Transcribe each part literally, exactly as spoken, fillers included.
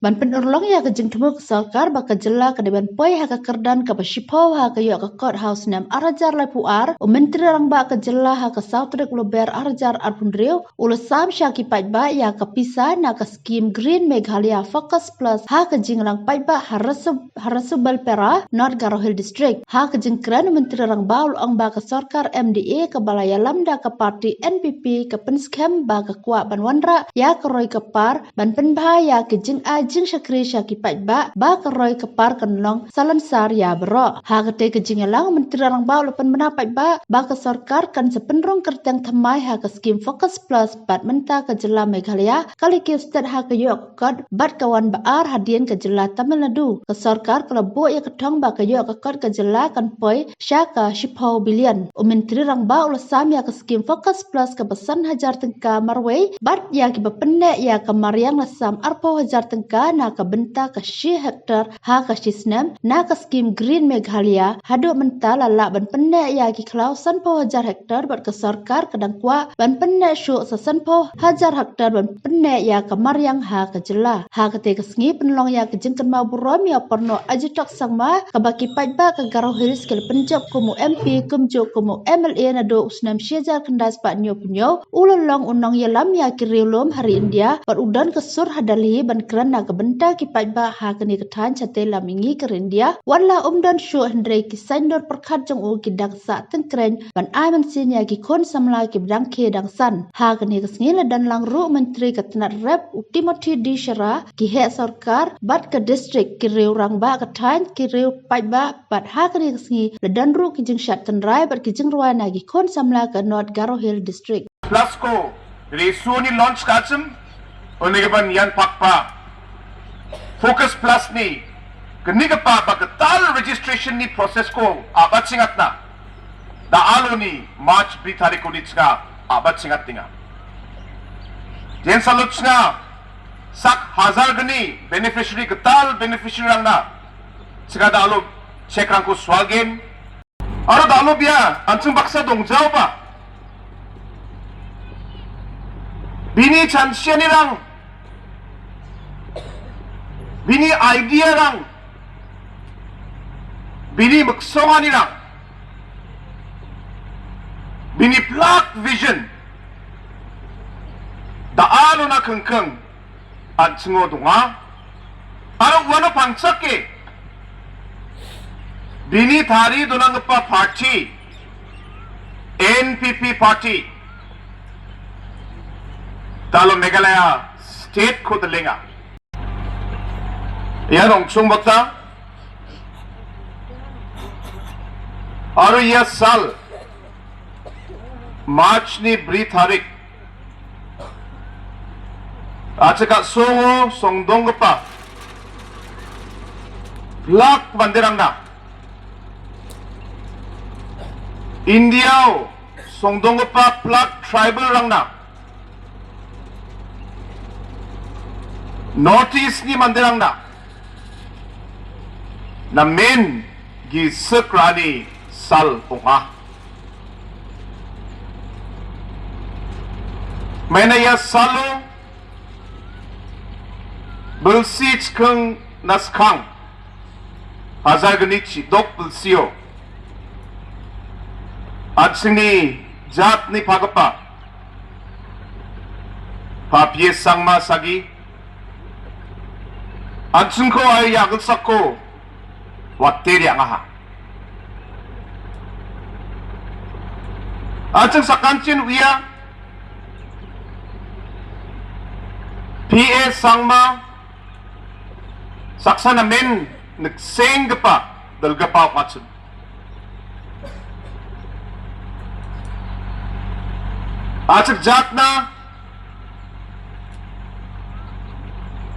Ban pynurlong ïa ka jingthmu ka sorkar ba ka jylla ka dei ban poi ha ka kyrdan kaba shiphew ha ka ïoh ka kot ha u snem ar hajar laiphew ar, u Myntri Rangbah ka jylla ha ka saw tarik Lber ar hajar arphew hynriew, u la sam sha ki paidbah ïa ka pisa na ka skim Green Meghalaya Focus Plus ha ka jingïalang paidbah ha Rasu-, ha Rasubalpara, North Garo Hills District. Ha ka jingkren u Myntri Rangbah u la ong ba ka sorkar M D A kaba la ïalam da ka party N P P ka pynskhem ba ka kwah ban wanrah ïa ka roi ka par ban pynbha ïa ki jingai jingshakri sha ki paidbah ba ka roi ka par kan long salonsar ïa baroh. Ha katei ka jingïalang u Myntri Rangbah u la pynbna paidbah ba ka sorkar kan sa pynrung kyrteng thymmai ha ka skim Focus Plus bad mynta ka jylla Meghalaya ka la kiew stet ha ka ïoh ka kot bad ka wan ba ar hadien ka jylla Tamil Nadu. Ka sorkar ka la buh ïa ka thong ba ka ïoh ka kot ka jylla kan poi sha ka shiphew billion. U Myntri Rangbah u la sam ïa ka skim Focus Plus kaba san hajar tyngka marwei bad ïa kiba pynneh ïa ka mariang la sam arphew hajar tyngka na ka bynta ka shi hektar ha ka shi snem na ka skim Green Meghalaya. Haduh mynta la lah ban pynneh ïa ki khlaw sanphew hajar hektar bad ka sorkar ka dang kwah ban pynneh shuh sa sanphew hajar hektar ban pynneh ïa ka mariang ha ka jylla. Ha katei ka sngi pynlong ïa ka jingkynmaw burom ïa u Parnok Ajitok Sangma kaba ki paidbah ka Garo Hills ki la pynjop kum u M P kumjuh kum u M L A naduh u snem shi hajar khyndai spah hynñiew phew hynñiew. U la long u nongïalam ïa ki riewlum ha ri India bad u don ka sur ha Delhi ban kren na ka bynta ki paidbah ha kane ka thaiñ shatei lam mihngi ka ri India. Wat la um don shuh hynrei ki saiñdur pyrkhat jong u ki dang sah tyngkreiñ ban ai mynsiem ïa ki khun samla kiba dang khie dang san. Ha kane ka sngi la don lang ruh Myntri ka tnat rep u Timothy D Shira, ki heh sorkar bad ka district, ki riew rangbah ka thaiñ, ki riew paidbah bad ha kane ka sngi la don ruh ki jingshad tynrai bad ki jingrwai na ki khun samla ka North Garo Hills District. Plus ko, re suoni launch ka chim, une ke ban ïan pakpa. Focus Plus ni, kani ka pa ba ka tal registration ni process ko, a ba chingat na. Da alo ni, March bri tarik ko ni chinga, a ba chingat tinga. Jen salut chinga, sak hajar gani beneficiary ka tal beneficiary rang na. Chinga da alo check rang ko swalgen, Aro da lo bia, an chung baksa dong jao ba. Bini chansiani rang. Bini idea rang. Bini maksongani rang. Bini plak vision. Da alo na kengkeng. An chngo dunga. Aro wano pangchak ke. Bini thari dunang pa party. N P P party. Talo Meghalaya state ko telenga. Ya dong chung bakta. Aro ya sal. March ni bri tarik. Acha ka songo songdong kapa. Plak banderang na. India o songdong kapa plak tribal rang na. North East ni banderang na. Na men gi sekrani sal onga. Mena ya salo belsi chkeng naskang. Hajar gani chi dok belsio. Atsini jat ni pagapa. Papie sangma sagi. Atsungko ayo yagel sako. Watte dia ngaha. Atsung sakanchin wia. P A Sangma. Saksana men nek seng gepa. Dal gepa atsung. Achak jatna.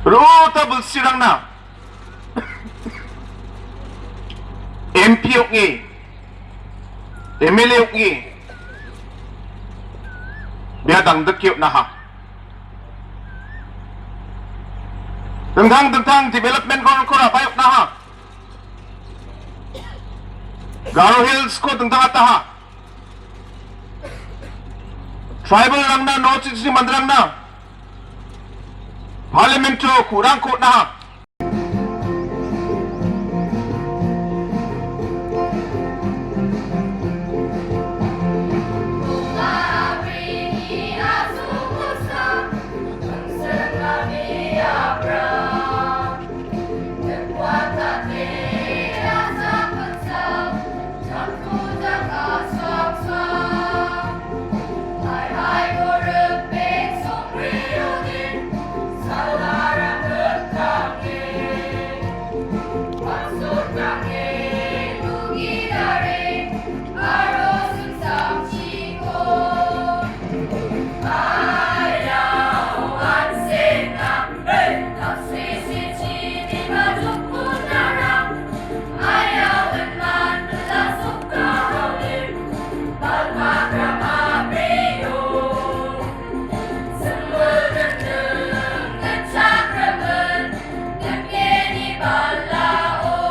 Rota belsirang na. M P uk ngi. M L A uk ngi. Bia dang dek yuk naha. Tentang, tentang development kor kor apa yuk naha. Garo Hills ko tengtang ataha. Tribal rang na, North East ni man rang na. Parliament to kurang ko na.